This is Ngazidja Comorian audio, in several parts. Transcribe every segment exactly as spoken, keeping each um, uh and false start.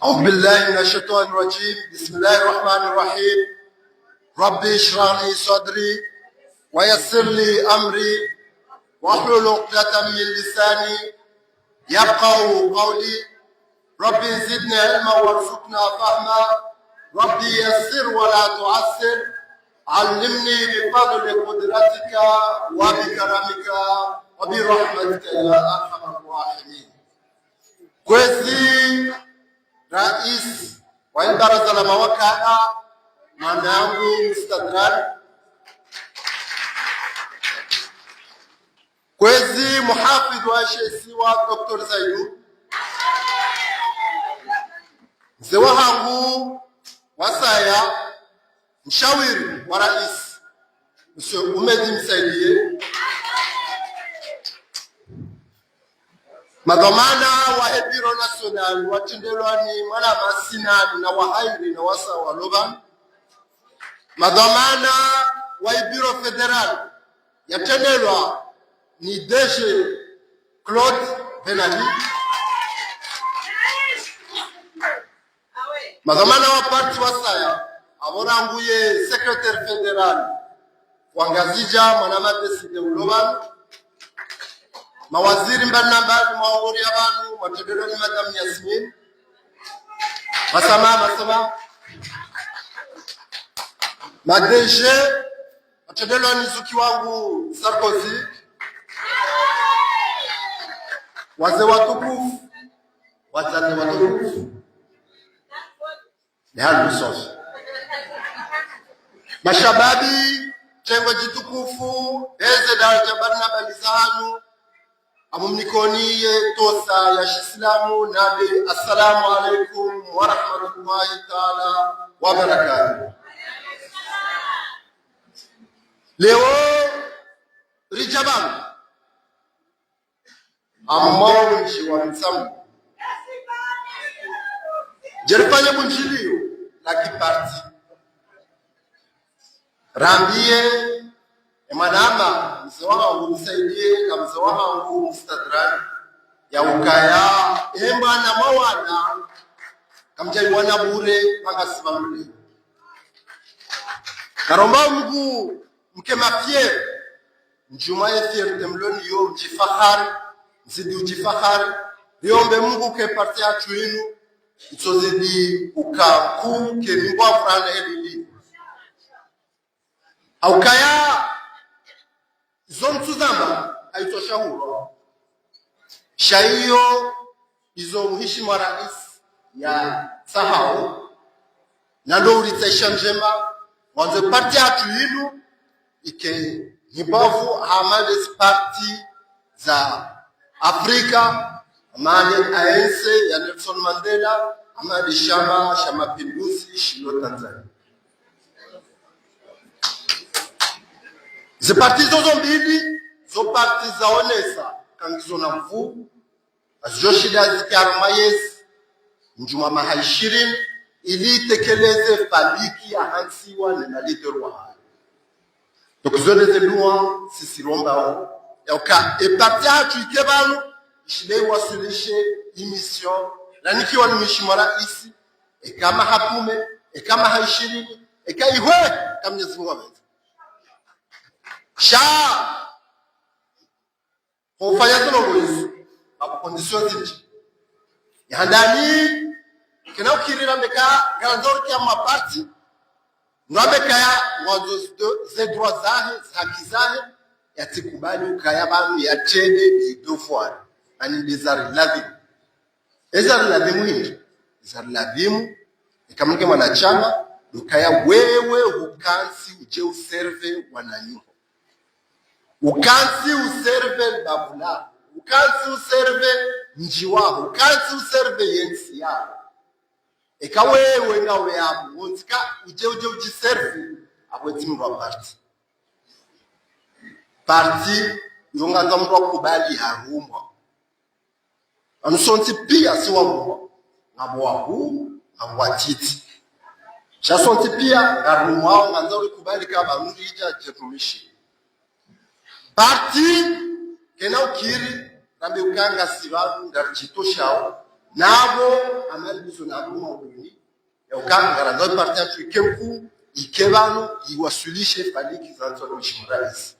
أعوذ بالله من الشيطان الرجيم. بسم الله الرحمن الرحيم. رب اشرح لي صدري ويسر لي أمري واحلل عقدة من لساني يفقهوا قولي. رب زدنا علما وارزقنا فهما. رب يسر ولا تعسر. علمني بفضل قدرتك وبكرمك وبرحمتك يا أرحم الراحمين. Kwezi rais wa baraza la mawakala, mwanangu Mstadran. Kwezi muhafidh wa she isiwa, Docteur Saidu. Mze wahangu wasaya, mshawiri wa rais, Monsieur Houmed Msaidié. Madhwamana wa he Bureau National, watrendelwa ni mwanama Sinan na Wahairi na Wasa wa Loban. Madhwamana wa he Bureau Fédéral, yatrendelwa ni D G Claude Ben Ali. Madhwamana wa parti wasaya, apvo rangu ye secrétaire fédéral wa Ngazidja, mwanama Décidé Uloban. Mawaziri mbali na mbali, mwaoria pvanu, mwatrendelwa ni Madame Yasmine. Masama, masama. Ma D G, mwatrendelwa ni zuki wangu Sarkozy. Wazee watukufu, wadzadze watukufu, ni hali msoso. Mashababi, tengwe djitukufu, eze daraja mbali na mbali zanu, amumnikoni ye tosa ya shiislamu, nabe, assalamu alaikum wa rahmatullahi taala wa barakatuh. Leo, ridja pvanu, amwao mdji wa Mtsamu. Djerifanye bundjiliyo la kiparti. Rambiye, e mwanama, mze wahangu Msaidié, na mze wahangu Mstadran, ya ukaya, e mwana mwawana, kamdjayiwana bure, pvanga sipvamule. Karomba Mngu, mke mafier, mdjuma ye fierté mloniyo, mdjifahari, mzidi udjifahari. Riombe Mngu ke parti yatru inu, itsozidi uka nkuu ke mingwa furana elili. Haukaya, izo ntsuzamba, haitsoshahurwa. Sha iyo, izo muhishimwa rais ya tsahao, na ndo uritsaha ndjema, wandzo parti yatru inu, ike nyibavu hama ndezi parti za Afrika, hama nde A N C ya Nelson Mandela, hama nde shama sha mapinduzi shilo Tanzania. Ze parti zozo mbili, zo parti zaonesa, kangizo na nvu, azidjoshinda zikare mayezi, ndjuma maha ishirini, ili itekeleze faliki yahantsiwa ne maleader wahayo. Donc, zo ndeze ndrongoo, sisi rombao, ya uka, e parti yatru ike pvanu, ishinde iwaswilishe e mission, yanikiwa ni muhishimwa rais, eka maha kume, eka maha ishirini, eka ihwe, ka Mwenyezi Mungu apvendze. Sha, kwa ufanya zinu ngoizo, ngapvo conditions zindji. Ya handani, kena ukirira mbeka, ngarandzo urikia maparti, ngwambekaya, ngwandzo ze, ze droit zahe, ze haki zahe, yatsikubali ukaya pvanu yatrende nde devoir, ani nde zari ladhimu. Eza riladhimu hindri? Eza riladhimu, eka mnike mwanashama, ndo ukaya wewe hukantsi udje userve wananyaho. Hukantsi userve le bavu laho. Hukantsi userve mdji waho. Hukantsi userve yentsi yaho. Eka wewe ngawe apvo, wondzika udje udje udjiserve, apvo tsi mndru wa parti. Parti, yo ngandzo mndru akubali harumwa. Anu sontsi pia si warumwa, ngapvo wahuu, ngapvo watiti. Sha sontsi pia, ngarumwao, ngandzo rikubali ka pvanu ridja djetumishi. Parti, kena ukiri, rambe uka ngasi pvanu, ngaridjitoshao, Nabo amalizo nabo mauluni, ya uka ngarandzo parti yatru ike nkuu, ike pvanu, iwaswilishe fikira za ntsi wa mheshimiwa rais.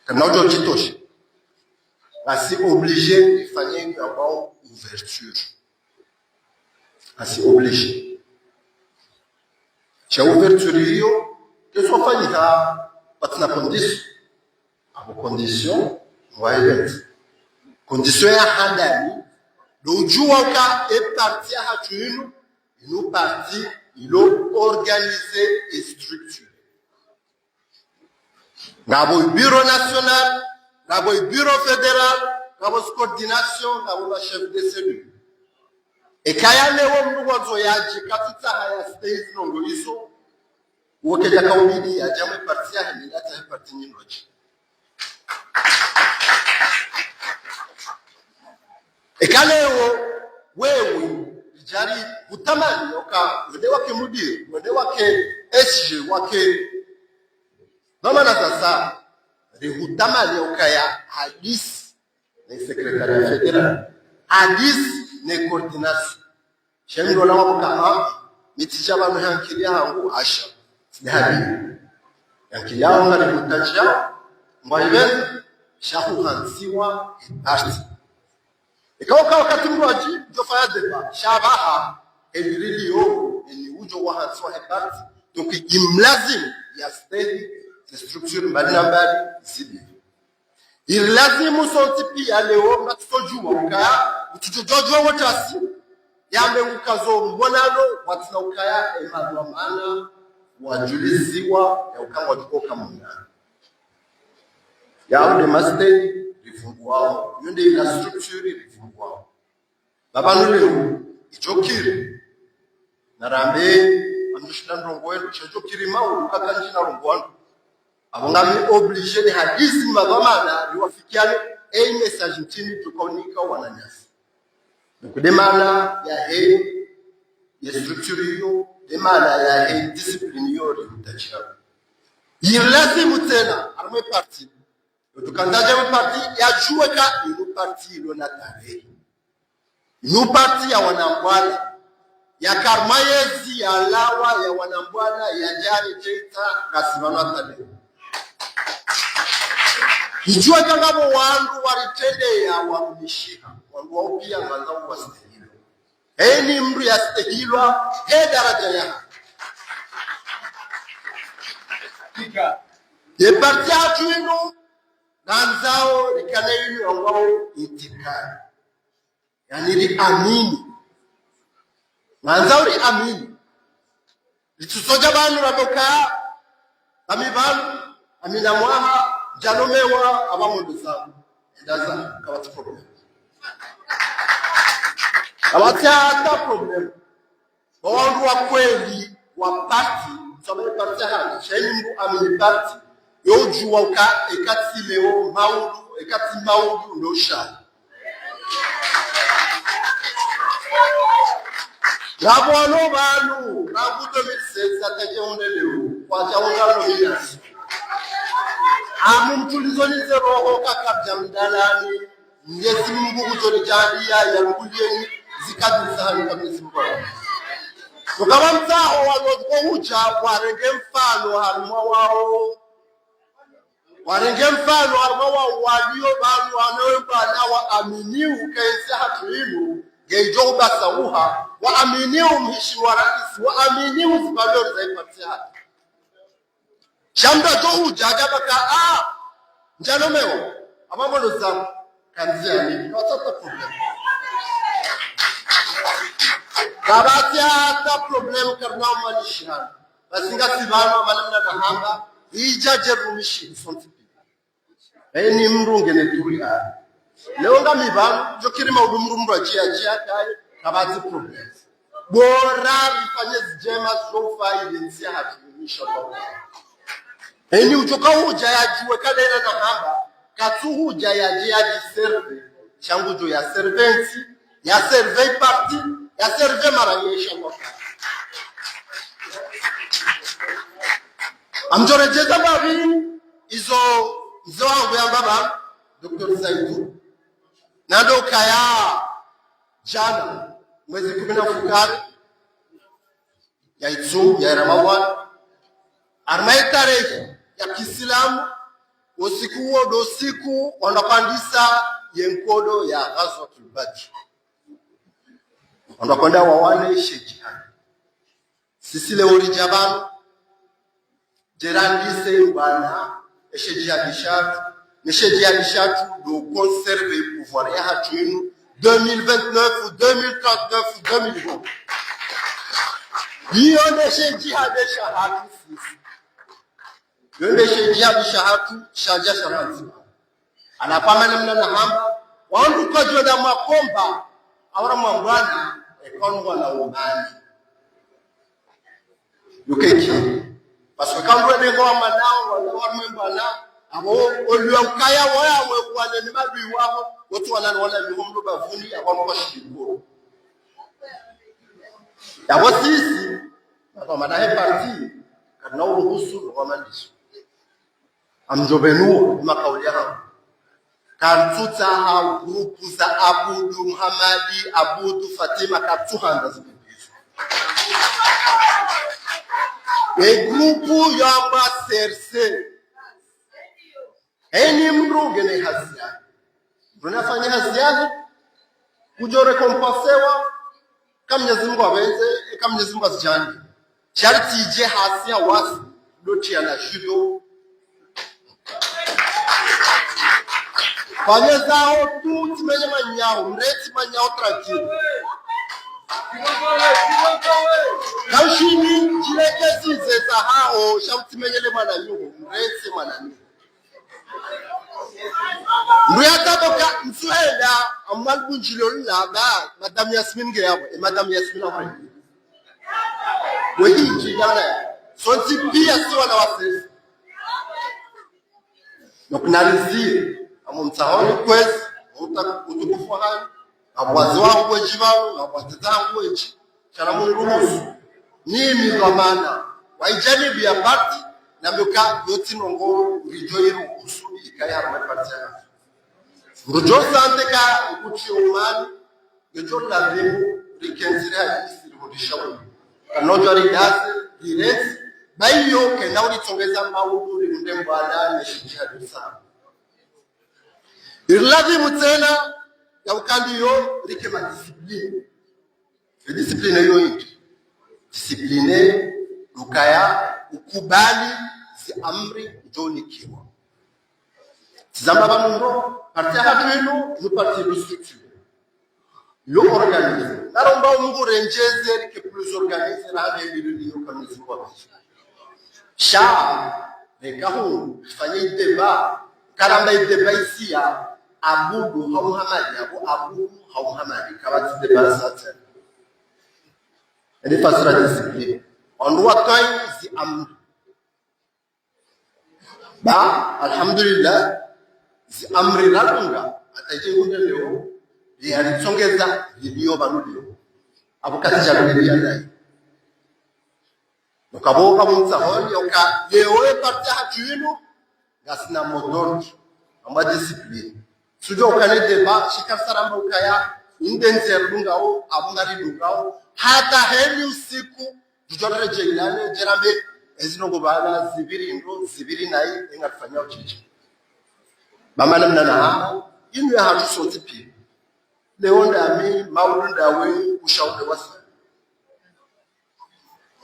Kana udjo jitosha. Ngasi obligé ifanye inu yambwao ouverture. Ngasi obligé. Sha ouverture iyo, kayitsofanyiha pvatsina condition. Apvo condition, ngwayileti. Condition ya handani, ndo udjuwa uka e parti yahatru inu, inu parti ilo organisé et structuré. Ngapvo bureau national, ngapvo bureau fédéral, ngapvo coordination, ngapvo ma chef de cellule. Eka ya leo mndru ngwandzo yadje katsutsaha ya stay zi ndrongoo izo, woke djaka ubidi yadje mwe parti yahe, nende yatsahe parti nyindji. Eka leo wewe, ridjari hutamani uka wende wake mudiri, wende wake S G, wake. Pvamana sasa, rihutamani ukaya hadisi ne secrétariat fédéral, hadisi ne coordination. Sha mi ndo ona wapvo kama, mi tsidja pvanu ha nkili yahangu, asha, tsi hali. Ya nkili yahangu ngari mutadjia, ngwa ipvendza, sha huhantsiwa e parti. Eka uka wakati mndru adji, udjo fanya débat, sha pvaha, e mbili liyo, eni udjo wahantsiwa e parti, donc imlazimu ya stay, ze structure mbali na mbali, zidi. Ilazimu sontsi piya leo, ngatsodjuwa ukaya, utsudjodjuwa wotasi, yambe ngukazo mbonano, watsina ukaya, e madhwamana, wadjulisiwa, ya uka ngwadjo uka muna. Ya unde ma stay, rivumbuwao, yunde ila structure, rivumbuwao. Pvapvanu leo, idjo kiri. Narambe, amdjo shinda ndrongoo wenu, sha idjo kiri mau, kaka ndjina ndrongoo wanu. Apvo ngami obligé de hadisi ni madhwamana, riwafikiane, e message ntrini tuka unika wananyasi. Donc, de mana yahe, ye structure iyo, de mana yahe, discipline iyo, riutadjia. Ilazimu tsena, harumwa e parti. Utukandadja mwe parti, yadjuwe ka, inu parti ilo na tarehi. Inu parti ya wanambwana. Ya karma yezi ya lawa ya wanambwana ya djari djeita ngasi pvanu hata leo. Idjuwe ka ngapvo wandru waritrendeya warumishiha. Wandru wao piya ngwandzao wastehilwa. Eni mndru yastehilwa, he daraja yahe. Ye parti yatru inu, ngandzao rikane inu yambwao itikadi. Yaani riamini. Ngandzao riamini. Ritsudja pvanu rambe uka, ami pvanu, ami na mwaha, ndjalomewa, apva mondo zangu. Ndaza, kapvatsi problème. Kapvatsi hata problème. Wandru wa kweli wa parti, sababu parti hana, sha eni mndru amini parti, yo udjuwa uka, eka tsi leo, maudu, eka tsi maudu, ndo shani. Ngapvo wanu pvanu, rangu deux mille seize, hata dje unde leo, kwadja unga nomination. Amu mtulizo nize roho kaka djamdalani, Mwenyezi Mungu kudjo ridjaaliya, ya nguliyeni, zikadiri sahani ka Mwenyezi Mungu. Tukaba mtsaho wanu wadjo hudja, warenge mfano harumwa wao. Warenge mfano harumwa wao, waliyo pvanu wanawe pvanu waamini uka entsi yahatru inu, ngedjo ubasauha, waamini mheshimiwa rais, waamini zi valeur za e parti yahatru. Sha mndru adjo hudja, adja pvaka, ah, ndjalomewa, apva mondo zangu, kandziani, kapvatsi hata problème. Kapvatsi hata problème, karina umanishihana. Basi ngasi pvanu, mana mna nahamba, idja dje rumishi, sontsi piya. Eni mndru ngene turi a. Leo ngami pvanu, djo kiri maudu mndru mndru adjiya, adjiya kaye, kapvatsi problème. Bora rifanye zindjema zofaa ile ntsi yahatru, inshallah. Eni udjoka hudja yadjuwe ka lena nahamba, katsu hudja yadje yadji serve, sha ngudjo ya serve ntsi, ya serve parti, ya serve maraya, inshallah. Amdjoredjeza mbapvi, izo, izo wangu yamba ba, Docteur Saidou. Nando kaya, Djana, mwezi kume na mfukare, ya itsu, ya Ramadhwani, harumwa ye tarehi ya kiislamu, usiku wo ndo usiku wandru wapvandisa ye nkodo ya Ghazwatul Badr. Wandru wakondo wawane she djihadi. Sisi leo ridja pvanu, djerandise mbwana, eshe djihadi shatru, neshe djihadi shatru ndo conserver pouvoir yahatru inu, deux mille vingt-neuf, deux mille trente-neuf, deux mille vingt. Iyo ndeshe djihadi shahatru sisi. Iyo ndeshe djihadi shahatru, shadja sha pvadzima. Halafu hama namna nahamba, wandru kwadjo wenda mwakomba, awara mwa mbwana, eka wandru wana umani. Yukeki. Parce que eka wandru wende ngo wa mwanao, wana wa mwe mbwana, apvo oliwa ukaya wawe, wane ni madui waho, wontsi wana ni wana mihomlo bavuni, apvo wandru washikiko. Yapvo sisi, apvo mana he parti, karina uruhusu, no wamandiso. Amdjopvenuo, makauli yahangu. Karitsutsaha groupe za Abudu, Muhamadi, Abudu, Fatima, karitsuhandza zipvipvizo. E groupe yamba C R C. Eni mdru ngena hazi yahe. Mdru nafanye hazi yahe, kudjo récompensewa, eka Mwenyezi Mungu hapvendze, eka Mwenyezi Mungu hazidjani. Sharti idje hasi hawasi, ndo tsi ya na judo. Fanye zaho tu, tsimenye manyaho, mretse manyaho tranquille. Kaushini, djileke zize zahaho, sha utsimenyele mwananyaho, mretse mwananyaho. Mdru yatsaha uka ntsuhenda, amwali bundjilio lila ba, Madame Yasmine nge yapvo, e Madame Yasmine apvo. Wehi ndji, yabala. Sontsi piya si wana wa C R C. Donc, narizie, amo mtsahoni kwezi, uta-, utukufu hanyu, apvo wazee wangu wedji pvanu, apvo wadzadze wangu wedji, sha namniruhusu. Nimi dhwamana, wa idjanibu ya parti, nambe uka yontsi ndrongoo, ridjo iruhusu, ikaya harumwa parti yahatru. Mdru djo sante ka ukutsi umani, ngetso lazimu rikentsi rihadisi rihundrishe wunu. Kanodjo ridase, rirentsi, ba iyo kayina uritsongeza maudu rihundre mbwana neshe djihadi sa. Irilazimu tsena, ya uka ndiyo rike ma discipline. E discipline iyo indi. Discipline, ukaya, ukubali, zi amri, udjo nikiwa. Tsizamba pvanu ndo, parti yahatru inu, inu parti inu structuré. Yo organisé. Naromba Mungu rendjeze rike plus organisé na hande ilo liyo kamizi kwa. Sha, reka hu, fanye idébat. Karamba idébat isiya, Abudu, hau Muhamadi, apvo Abudu, hau Muhamadi. Kapvatsi débat sa tsena. Ende fasira discipline. Wandru watwayi zi amri. Ba, alhamdulillah, zi amri radunga, hata idje hundre leo, yaritsongeza, liliyo pvanu leo. Apvo katsi djalo liliya nayi. Donc apvo, apvo mtsahoni, ya uka, leo e parti yahatru inu, ngasina mot d'ordre, amba discipline. Sudjo ukane débat, shika saramba ukaya, inde nze ridungao, apvo ngaridungao, hata heni usiku, Djudjo redjeyi nane, djerambe, ezi ndrongoo pvala, zipviri ndro, zipviri nayi, enga rifanya utsitsi. Ba mana mna nahamba, inu yahatru sontsi piya. Leo ndami, maudu ndawe, ushauri wasi.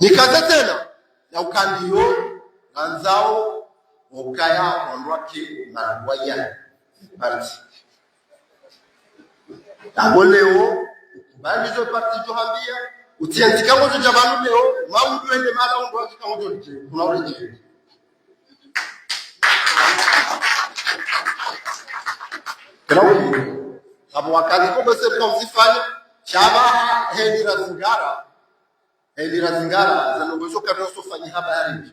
Nikaze tsena, na uka ndiyo, ngandzao, ukaya, wandru wake, na waya. Parti. Apvo leo, ukubali zo parti djo hambia, utsiandzika ngo zo dja pvanu leo, maudu ende mala undru andzika ngo zo dje, kuna ule dje. Kena uli, apvo wakati ko bese kwa uzifanya, shaba heli razingara, Heli razingara, za ndrongoo zo kazitsofanyiha habari.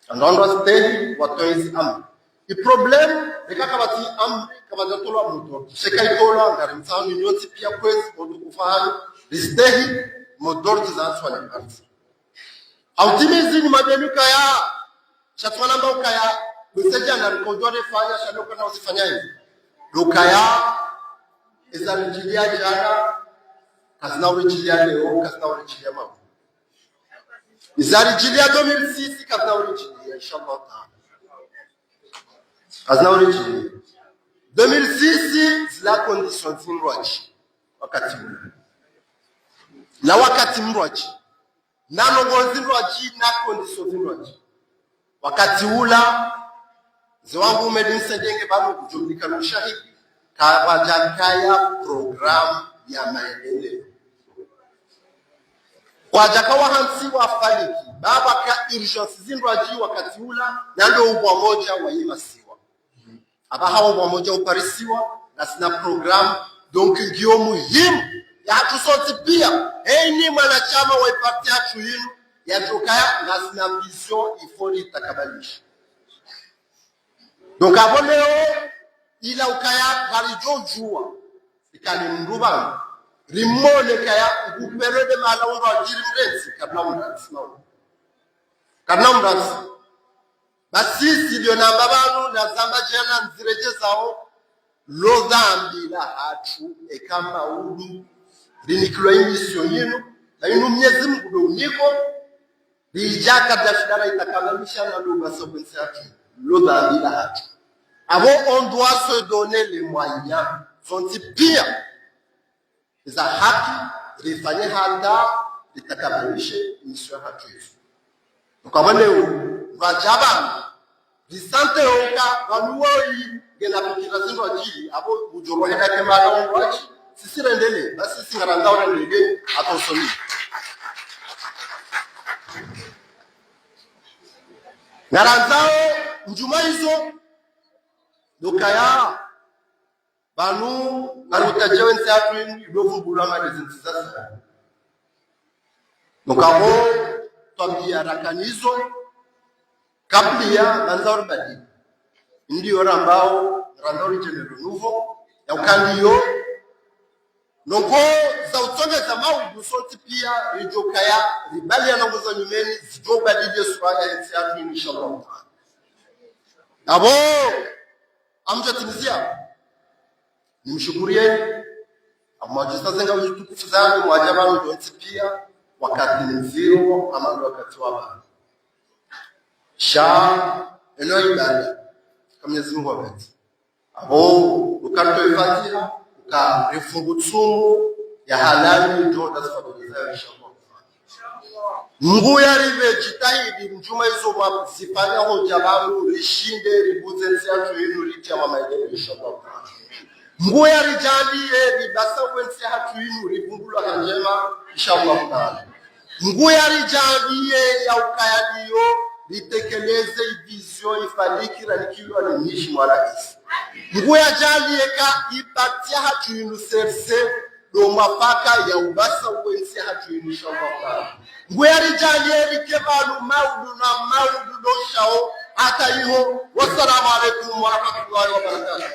Anga wandru wastehi, watwayi zi amri. I problème, reka kapvatsi amri, kapvadja tolwa mot d'ordre. Sheka itolwa, ngari mtsaho ni nyontsi piya kwezi, wandru kufanya, ristehi, mot d'ordre za nswanya parti. Autimizi ni madeni kaya, sha tsi wanamba ukaya, message ana rikodwa refanya, sha ndo kana uzifanya hivi. Ndo ukaya, Iza ridjiliya djana, kazina uridjiliya leo, kazina uridjiliya mauri. Iza ridjiliya deux mille six, kazina uridjiliya, inshallah taala. Kazina uridjiliya. Deux mille six, zila conditions zindrwadji. Wakati ula. La wakati mndrwadji. Na ndrongoo zindrwadji, na conditions zindrwadji. Wakati ula, mze wangu Medin Sendenge pvanu kudjumlika no ushahidi, kapvadjakaya programme ya maendeleo. Kwadjaka wahantsiwa faliki, baba ka urgence zindrwadji wakati ula, na ndo upvwamodja wa yemasiwa. Apvaha upvwamodja uparisiwa, ngasina programme, donc ngiyo muhimu yahatru sontsi piya, heni mwanashama wa iparti yahatru yinu, yadjokaya ngasina vision, il faut ritakabalishe. Donc apvo leo, ila ukaya ngaridjo djuwa, ikani mndru pvanu, rimone kaya ngu période mahala undrwadji rimrentsi, kabla umrantsi mauri. Kabla umrantsi. Basi sisi ndo namba pvanu, nazamba djana ndziredjezao, lo dhambi lahatru, eka maudu, rinikilwa emission yinu, na yinu Mnyezi Mungu ndo uniko, ridjaka dashidara itakabalisha na lo basa bwensi yahatru, lo dhambi lahatru. Apvo on doit se donner les moyens, sontsi piya. Iza haki, rifanye hata, ritakabalishe emission yahatru yizo. Ukabone u, pvadja pvanu, risante uka, pvanu woyi, ngena fikira zindrwadji, apvo udjoro hena kemala undrwadji, sisi rendele, basi sisi ngarandzao rendele, attention. Ngarandzao, ndjuma izo, ndo ukaya, pvanu, ngarutajia wentsi yahatru yinu, ido vumbulwa mali zintsi za sasa. Nukapvo, twabiya rakanazo, kabliya, ngandza uribadili. Ndiyo rambao, randza uri généraux nouveaux, ya ukana yo, ndrongoo za utsongeza maudu sontsi piya, ridjokaya, ribaliya ndrongoo za nyumeni, zidjo badili ye sura yentsi yahatru yinu, inshallah. Apvo, amdjatimiziya. Nimshukuriyeni, amwadjisa zenga utukufu zangu, mwadja pvanu nyontsi piya, wakati ni mdziro, hama ndo wakati wa pvanu. Sha, eno ibada, ka Mnyezi Mungu wapvendza. Apvo, uka ritowe fatiha, uka rifungu tsumu, ya halali, ndo ndasi fadhili zayo, inshallah. Mngu yaripve djitihadi, ndjuma izo mwa zifanya hodja pvanu, rishinde, ribuze ntsi yahatru yinu, ritsi ya mama yinu, inshallah. Mngu yaridjaaliye, ribasa we ntsi yahatru yinu, ripvungulwa ha ndjema, inshallah taala. Mngu yaridjaaliye, ya ukaya ndiyo, ritekeleze i vision ifaliki ranikilwa ni mheshimiwa raisi. Mngu yadjaaliye ka iparti yahatru yinu C R C, ndo mwafaka ya ubasa we ntsi yahatru yinu, inshallah taala. Mngu yaridjaaliye rike pvanu maudu na maudu ndo shao hata iho. Wassalamu alaikum warahmatullahi wabarakatuh.